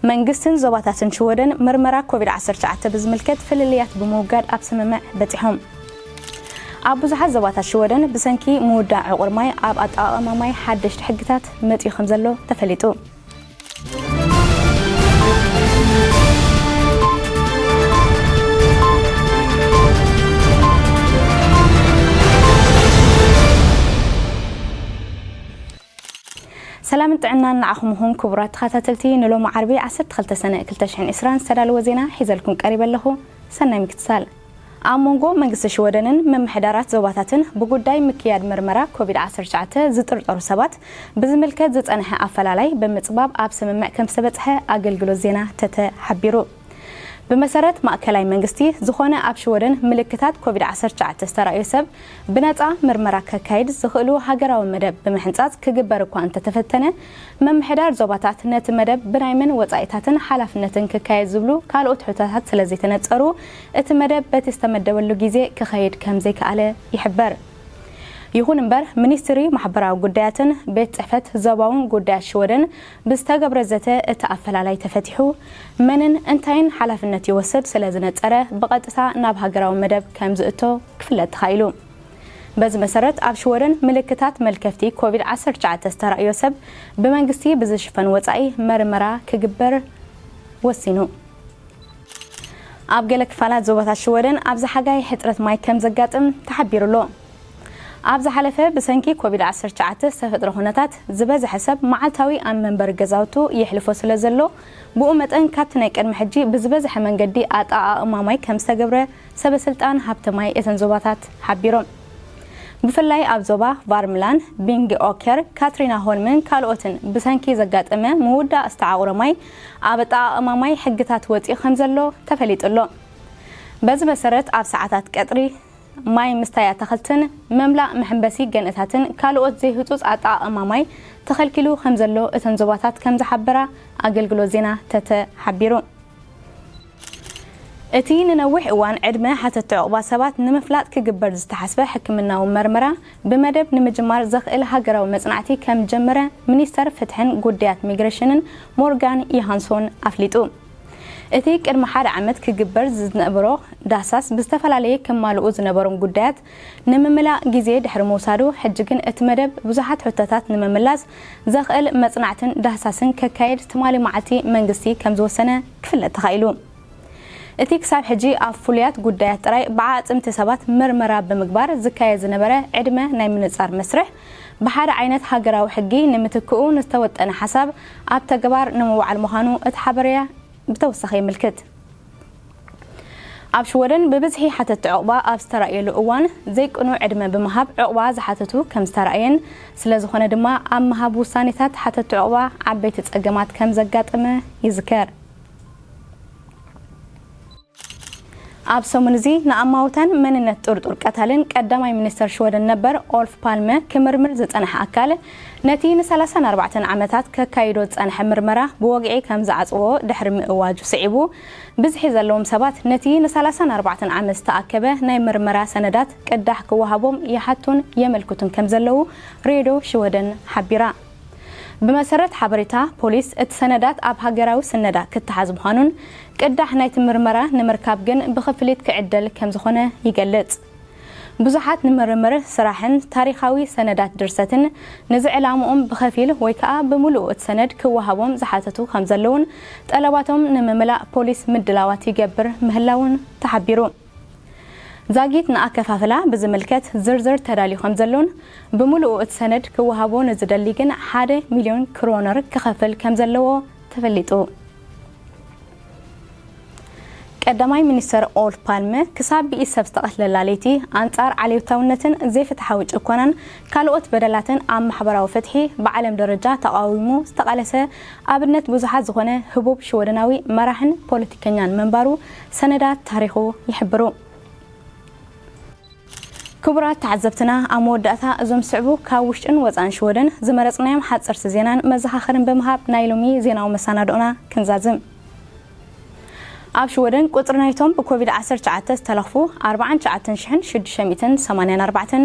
መንግስትን ዞባታትን ሽወደን ምርመራ ኮቪድ ዓሰርተ ትሽዓተ ብዝምልከት ፍልልያት ብምውጋድ ኣብ ስምምዕ በጺሖም። ኣብ ብዙሓት ዞባታት ሽወደን ብሰንኪ ምውዳእ ዕቑር ማይ ኣብ ኣጠቓቕማ ማይ ሓደሽቲ ሕግታት መጺኡ ከም ዘሎ ተፈሊጡ። ሰላምን ጥዕናን ንዓኹም ይኹን ክቡራት ተኸታተልቲ፣ ንሎሚ ዓርቢ ዓሰርተ ክልተ ሰነ ክልተ ሽሕን ዕስራን ዝተዳለወ ዜና ሒዘልኩም ቀሪበ ኣለኹ። ሰናይ ምክትታል። ኣብ መንጎ መንግስቲ ሽወደንን ምምሕዳራት ዞባታትን ብጉዳይ ምክያድ መርመራ ኮቪድ ዓሰርተ ትሽዓተ ዝጥርጠሩ ሰባት ብዝምልከት ዝጸንሐ ኣፈላላይ ብምጽባብ ኣብ ስምምዕ ከም ዝተበጽሐ ኣገልግሎት ዜና ተተ ሓቢሩ። ብመሰረት ማእከላይ መንግስቲ፣ ዝኾነ ኣብ ሽወደን ምልክታት ኮቪድ ዓሰርተ ትሽዓተ ዝተራእዮ ሰብ ብነጻ ምርመራ ከካይድ ዝኽእሉ ሃገራዊ መደብ ብምሕንጻጽ ክግበር እኳ እንተተፈተነ፣ ምምሕዳር ዞባታት ነቲ መደብ ብናይ መን ወጻኢታትን ሓላፍነትን ክካየድ ዝብሉ ካልኦት ሕቶታት ስለ ዘይተነጸሩ፣ እቲ መደብ በቲ ዝተመደበሉ ግዜ ክኸይድ ከም ዘይከኣለ ይሕበር። ይኹን እምበር፣ ሚኒስትሪ ማሕበራዊ ጉዳያትን ቤት ጽሕፈት ዞባውን ጉዳያት ሽወደን ብዝተገብረ ዘተ እቲ ኣፈላላይ ተፈቲሑ፣ መንን እንታይን ሓላፍነት ይወስድ ስለ ዝነጸረ፣ ብቐጥታ ናብ ሃገራዊ መደብ ከም ዝእቶ ክፍለጥ ተኻኢሉ። በዚ መሰረት፣ ኣብ ሽወደን ምልክታት መልከፍቲ ኮቪድ ዓሰርተ ትሽዓተ ዝተራእዮ ሰብ ብመንግስቲ ብዝሽፈን ወጻኢ መርመራ ክግበር ወሲኑ። ኣብ ገለ ክፋላት ዞባታት ሽወደን ኣብዚ ሓጋይ ሕጽረት ማይ ከም ዘጋጥም ተሓቢሩ ኣሎ። ኣብ ዝሓለፈ ብሰንኪ ኮቪድ ዓሰርተ ትሽዓተ ዝተፈጥረ ኩነታት፣ ዝበዝሐ ሰብ መዓልታዊ ኣብ መንበሪ ገዛውቱ የሕልፎ ስለ ዘሎ፣ ብኡ መጠን ካብቲ ናይ ቅድሚ ሕጂ ብዝበዝሐ መንገዲ ኣጠቓቕማ ማይ ከም ዝተገብረ ሰበ ስልጣን ሃብቲ ማይ እተን ዞባታት ሓቢሮም። ብፍላይ ኣብ ዞባ ቫርምላን፣ ቢንግ ኦከር፣ ካትሪና ሆልምን ካልኦትን ብሰንኪ ዘጋጠመ ምውዳእ ዝተዓቑረ ማይ ኣብ ኣጠቓቕማ ማይ ሕግታት ወጺኡ ከም ዘሎ ተፈሊጡ ኣሎ። በዚ መሰረት ኣብ ሰዓታት ቀጥሪ ማይ ምስታይ ኣታኽልትን ምምላእ መሐንበሲ ገንእታትን ካልኦት ዘይህጹጽ ኣጠቓቕማ ማይ ተኸልኪሉ ከም ዘሎ እተን ዞባታት ከም ዝሓበራ ኣገልግሎት ዜና ተተ ሓቢሩ። እቲ ንነዊሕ እዋን ዕድመ ሓተቲ ዑቕባ ሰባት ንምፍላጥ ክግበር ዝተሓስበ ሕክምናዊ መርመራ ብመደብ ንምጅማር ዘኽእል ሃገራዊ መጽናዕቲ ከም ጀመረ ሚኒስተር ፍትሕን ጉዳያት ሚግሬሽንን ሞርጋን ዮሃንሶን ኣፍሊጡ። እቲ ቅድሚ ሓደ ዓመት ክግበር ዝነበሮ ዳህሳስ ብዝተፈላለየ ክማልኡ ዝነበሮም ጉዳያት ንምምላእ ግዜ ድሕሪ ምውሳዱ፣ ሕጂ ግን እቲ መደብ ብዙሓት ሕቶታት ንምምላስ ዘኽእል መጽናዕትን ዳህሳስን ከካየድ ትማሊ መዓልቲ መንግስቲ ከም ዝወሰነ ክፍለጥ ተኻኢሉ። እቲ ክሳብ ሕጂ ኣብ ፍሉያት ጉዳያት ጥራይ ብዓጽምቲ ሰባት መርመራ ብምግባር ዝካየድ ዝነበረ ዕድመ ናይ ምንጻር መስርሕ፣ ብሓደ ዓይነት ሃገራዊ ሕጊ ንምትክኡ ንዝተወጠነ ሓሳብ ኣብ ተግባር ንምውዓል ምዃኑ እቲ ሓበሬታ ብተወሳኺ የመልክት። ኣብ ሽወደን ብብዝሒ ሓተቲ ዑቕባ ኣብ ዝተራእየሉ እዋን፣ ዘይቅኑዕ ዕድመ ብምሃብ ዑቕባ ዝሓተቱ ከም ዝተራእየን፣ ስለ ዝኾነ ድማ ኣብ ምሃብ ውሳኔታት ሓተቲ ዑቕባ ዓበይቲ ጸገማት ከም ዘጋጠመ ይዝከር። ኣብ ሰሙን እዚ ንኣማውታን መንነት ጥርጡር ቀታልን ቀዳማይ ሚኒስተር ሽወደን ነበር ኦልፍ ፓልመ ክምርምር ዝጸንሐ ኣካል፣ ነቲ ን ሰላሳን ኣርባዕተን ዓመታት ከካይዶ ዝጸንሐ ምርመራ ብወግዒ ከም ዝዓጽዎ ድሕሪ ምእዋጁ ስዒቡ፣ ብዝሒ ዘለዎም ሰባት ነቲ ን ሰላሳን ኣርባዕተን ዓመት ዝተኣከበ ናይ ምርመራ ሰነዳት ቅዳሕ ክወሃቦም ይሓቱን የመልክቱን ከም ዘለዉ ሬድዮ ሽወደን ሓቢራ። ብመሰረት ሓበሬታ ፖሊስ፣ እቲ ሰነዳት ኣብ ሃገራዊ ስነዳ ክተሓዝ ምዃኑን ቅዳሕ ናይቲ ምርመራ ንምርካብ ግን ብኽፍሊት ክዕደል ከም ዝኾነ ይገልጽ። ብዙሓት ንምርምር ስራሕን ታሪኻዊ ሰነዳት ድርሰትን ነዚ ዕላምኦም ብኸፊል ወይ ከኣ ብምሉኡ እቲ ሰነድ ክወሃቦም ዝሓተቱ ከም ዘለዉን ጠለባቶም ንምምላእ ፖሊስ ምድላዋት ይገብር ምህላዉን ተሓቢሩ። ዛጊት ንኣከፋፍላ ብዝምልከት ዝርዝር ተዳልዩ ከም ዘሎን ብምሉኡ እቲ ሰነድ ክወሃቦ ንዝደሊ ግን ሓደ ሚልዮን ክሮነር ክኸፍል ከም ዘለዎ ተፈሊጡ። ቀዳማይ ሚኒስተር ኦልፍ ፓልመ ክሳብ ብኢድ ሰብ ዝተቐትለላ ለይቲ፣ ኣንጻር ዓሌታውነትን ዘይፍትሓዊ ጭኮናን ካልኦት በደላትን ኣብ ማሕበራዊ ፍትሒ ብዓለም ደረጃ ተቓዊሙ ዝተቓለሰ ኣብነት ብዙሓት ዝኾነ ህቡብ ሽወደናዊ መራሕን ፖለቲከኛን ምንባሩ ሰነዳት ታሪኹ ይሕብሩ። ክቡራት ተዓዘብትና፣ ኣብ መወዳእታ እዞም ዝስዕቡ ካብ ውሽጥን ወጻእን ሽወደን ዝመረጽናዮም ሓጸርቲ ዜናን መዘኻኸርን ብምሃብ ናይ ሎሚ ዜናዊ መሰናድኦና ክንዛዝም። ኣብ ሽወደን ቁጽሪ ናይቶም ብኮቪድ ዓሰርተ ትሽዓተ ዝተለኽፉ ኣርባዓን ትሽዓተን ሽሕን ሽዱሽተ ሚእትን ሰማንያን ኣርባዕተን፣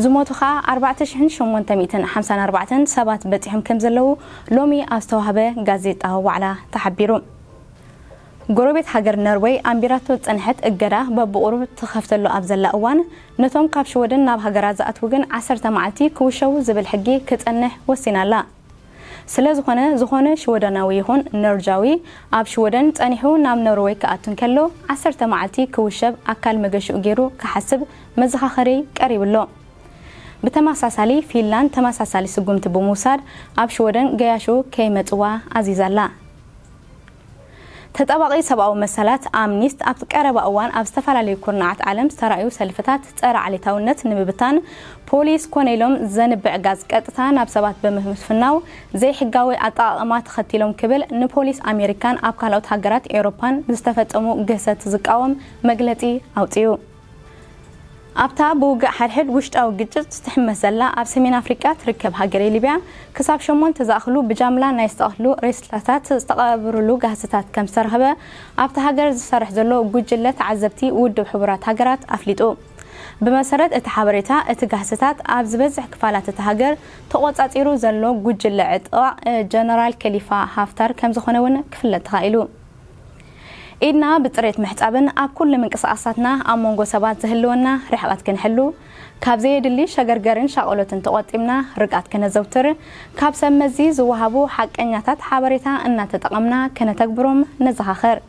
ዝሞቱ ኸኣ ኣርባዕተ ሽሕን ሸሞንተ ሚእትን ሓምሳን ኣርባዕተን ሰባት በጺሖም ከም ዘለዉ ሎሚ ኣብ ዝተዋህበ ጋዜጣዊ ዋዕላ ተሓቢሩ። ጎረቤት ሃገር ነርወይ ኣንቢራቶ ዝጸንሐት እገዳ በብቑሩብ ትኸፍተሉ ኣብ ዘላ እዋን፣ ነቶም ካብ ሽወደን ናብ ሃገራ ዝኣትዉ ግን ዓሰርተ መዓልቲ ክውሸቡ ዝብል ሕጊ ክጸንሕ ወሲና ኣላ። ስለ ዝኾነ፣ ዝኾነ ሽወደናዊ ይኹን ኖርጃዊ ኣብ ሽወደን ጸኒሑ ናብ ኖርወይ ክኣቱ እንከሎ፣ ዓሰርተ መዓልቲ ክውሸብ ኣካል መገሽኡ ገይሩ ክሓስብ መዘኻኸሪ ቀሪቡ ኣሎ። ብተመሳሳሊ፣ ፊንላንድ ተመሳሳሊ ስጉምቲ ብምውሳድ ኣብ ሽወደን ገያሹ ከይመጽዋ ኣዚዛ ኣላ። ተጣባቒ ሰብኣዊ መሰላት ኣምኒስት ኣብ ቀረባ እዋን ኣብ ዝተፈላለዩ ኩርናዓት ዓለም ዝተራእዩ ሰልፍታት ጸረ ዓሌታውነት ንምብታን ፖሊስ ኮነ ኢሎም ዘንብዕ ጋዝ ቀጥታ ናብ ሰባት ብምፍናው ዘይሕጋዊ ኣጠቓቕማ ተኸቲሎም ክብል ንፖሊስ ኣሜሪካን ኣብ ካልኦት ሃገራት ኤውሮፓን ዝተፈጸሙ ግህሰት ዝቃወም መግለጺ ኣውጺኡ። ኣብታ ብውግእ ሓድሕድ ውሽጣዊ ግጭት ትሕመስ ዘላ ኣብ ሰሜን ኣፍሪቃ ትርከብ ሃገረ ሊብያ፣ ክሳብ ሸሞንተ ዝኣኽሉ ብጃምላ ናይ ዝተቐትሉ ሬሳታት ዝተቐብርሉ ጋህስታት ከም ዝተረኽበ ኣብታ ሃገር ዝሰርሕ ዘሎ ጉጅለ ተዓዘብቲ ውድብ ሕቡራት ሃገራት ኣፍሊጡ። ብመሰረት እቲ ሓበሬታ፣ እቲ ጋህስታት ኣብ ዝበዝሕ ክፋላት እታ ሃገር ተቖጻጺሩ ዘሎ ጉጅለ ዕጥቓ ጀነራል ከሊፋ ሃፍታር ከም ዝኾነ እውን ክፍለጥ ተኻኢሉ። ኢድና ብጽሬት ምሕጻብን ኣብ ኩሉ ምንቅስቓሳትና ኣብ መንጎ ሰባት ዝህልወና ርሕቐት ክንሕሉ፣ ካብ ዘየድሊ ሸገርገርን ሻቕሎትን ተቖጢብና ርግኣት ከነዘውትር፣ ካብ ሰብ መዚ ዝወሃቡ ሓቀኛታት ሓበሬታ እናተጠቐምና ከነተግብሮም ነዘኻኸር።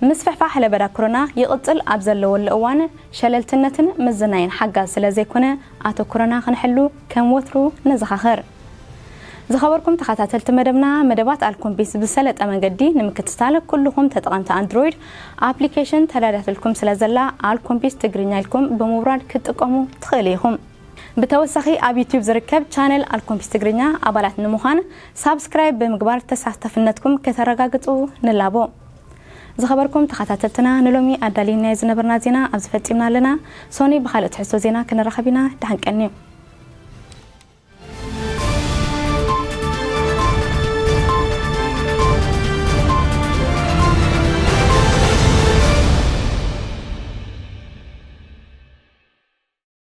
ምስፍሕፋሕ ለበዳ ኮሮና ይቕጽል ኣብ ዘለወሉ እዋን፣ ሸለልትነትን ምዝናይን ሓጋዝ ስለ ዘይኮነ፣ ኣተኩሮና ክንሕሉ ከም ወትሩ ነዘኻኸር። ዝኸበርኩም ተኸታተልቲ መደብና፣ መደባት ኣልኮምፒስ ብሰለጠ መንገዲ ንምክትታል፣ ኩልኹም ተጠቐምቲ ኣንድሮይድ ኣፕሊኬሽን ተዳልያትልኩም ስለ ዘላ፣ ኣልኮምፒስ ትግርኛ ኢልኩም ብምውራድ ክትጥቀሙ ትኽእሉ ኢኹም። ብተወሳኺ፣ ኣብ ዩቲዩብ ዝርከብ ቻነል ኣልኮምፒስ ትግርኛ ኣባላት ንምዃን ሳብስክራይብ ብምግባር ተሳታፍነትኩም ከተረጋግጹ ንላቦ። ዝኸበርኩም ተኸታተልትና፣ ንሎሚ ኣዳሊናዮ ዝነበርና ዜና ኣብዚ ፈጺምና ኣለና። ሶኒ ብኻልእ ትሕዝቶ ዜና ክንራኸብ ኢና። ደሓን ቀንዩ።